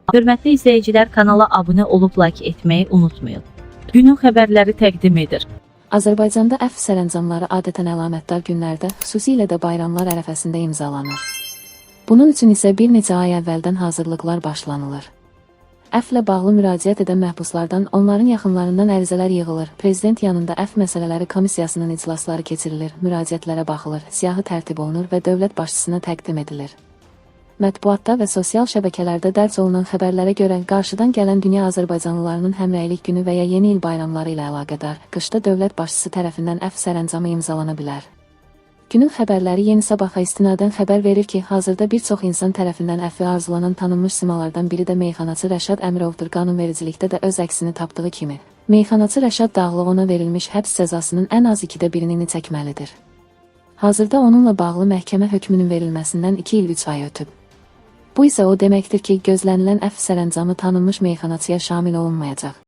Hörmətli izləyicilər, kanala abunə olub like etməyi unutmayın. Günün xəbərləri təqdim edir. Azərbaycanda əfv sərəncamları adətən əlamətdar günlərdə, xüsusilə də bayramlar ərəfəsində imzalanır. Bunun üçün isə bir neçə ay əvvəldən hazırlıqlar başlanılır. Əfvlə bağlı müraciət edən məhbuslardan, onların yaxınlarından ərizələr yığılır, prezident yanında əfv məsələləri komissiyasının iclasları keçirilir, müraciətlərə baxılır, siyahı tərtib olunur və dövlət başçısına təqdim edilir. Mətbuatda və sosial şəbəkələrdə dərc olunan xəbərlərə görə qarşıdan gələn Dünya Azərbaycanlılarının Həmrəylik Günü və ya Yeni il bayramları ilə əlaqədar qışda dövlət başçısı tərəfindən əfv sərəncamı imzalana bilər. Günün xəbərləri Yeni Sabaha istinadən xəbər verir ki, hazırda bir çox insan tərəfindən əfvi arzulanan tanınmış simalardan biri də meyxanaçı Rəşad Əmirovdur. Qanunvericilikdə də öz əksini tapdığı kimi, meyxanaçı Rəşad Dağlı ona verilmiş həbs cəzasının ən az ikidə birini çəkməlidir. Hazırda onunla bağlı məhkəmə hökmünün verilməsindən 2 il 3 ay ötüb. Bu isə o deməkdir ki, gözlənilən əfv sərəncamı tanınmış meyxanaçıya şamil olunmayacaq.